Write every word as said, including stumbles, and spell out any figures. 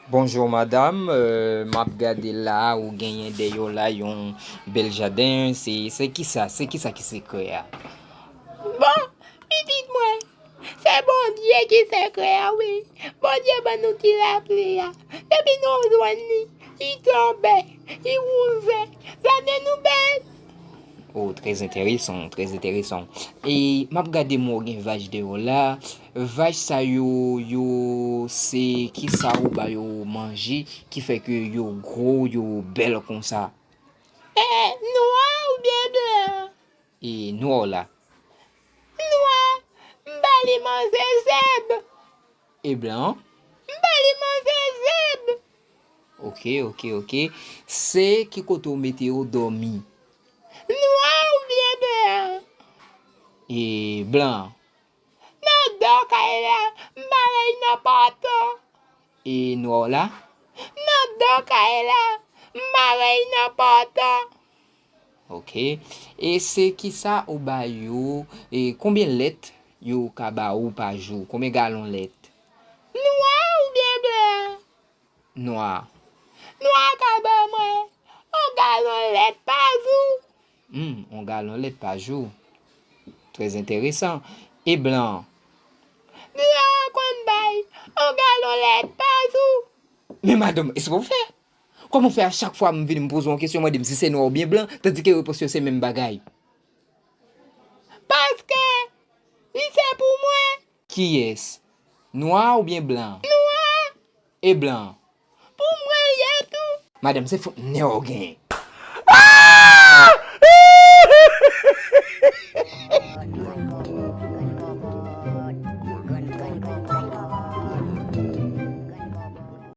Bonjou madanm, euh, m ap gade la, ou genyen deyò la yon bèl jaden, se, se kisa, se kisa ki sekrè a? Bon, pitit mwen, se Bondye ki sekrè a wi. Bondye ban nou ti lapli a. Depi nou jwenn li, li tonbe, li wouze, jaden nou bèl. Oh, trè enteresan, trè enteresan. E m ap gade mwen gen vach deyò la. Vach sa yo, yo, se kisa ou ba yo manje ki fè ke yo gwo, yo bèl konsa? E nwa oubyen blan? E nwa w la? Nwa, m ba li manje zèb. E blan? M ba li manje zèb. Ok, ok, ok. Se ki kote w mete yo dòmi? Nwa oubyen blan? E blan? Nan do kay la, m ba rèy nan pòtan. E nwa w la? Nan do kay la, m ba rèy nan pòtan. Ok. E se kisa ou ba yo? E konbyen lèt yo ka ba ou pa jou? Konbyen galon lèt? Nwa oubyen blan? Nwa. Nwa ka ban mwen yon galon lèt pa jou. Hmm, yon galon lèt pa jou. Trè enteresan. E blan? Blan an konn bay yon galon lèt pa jou. Men madanm, e sa w fè? Kòman w fè a chak fwa m vin m poze w yon kesyon, mande m si se nwa oubyen blan, tandike repons yo se menm bagay? Paske li se pou mwen. Kiyès? Nwa oubyen blan? Nwa. E blan? Pou mwen l ye tou. Madanm, se fout nè w genyen.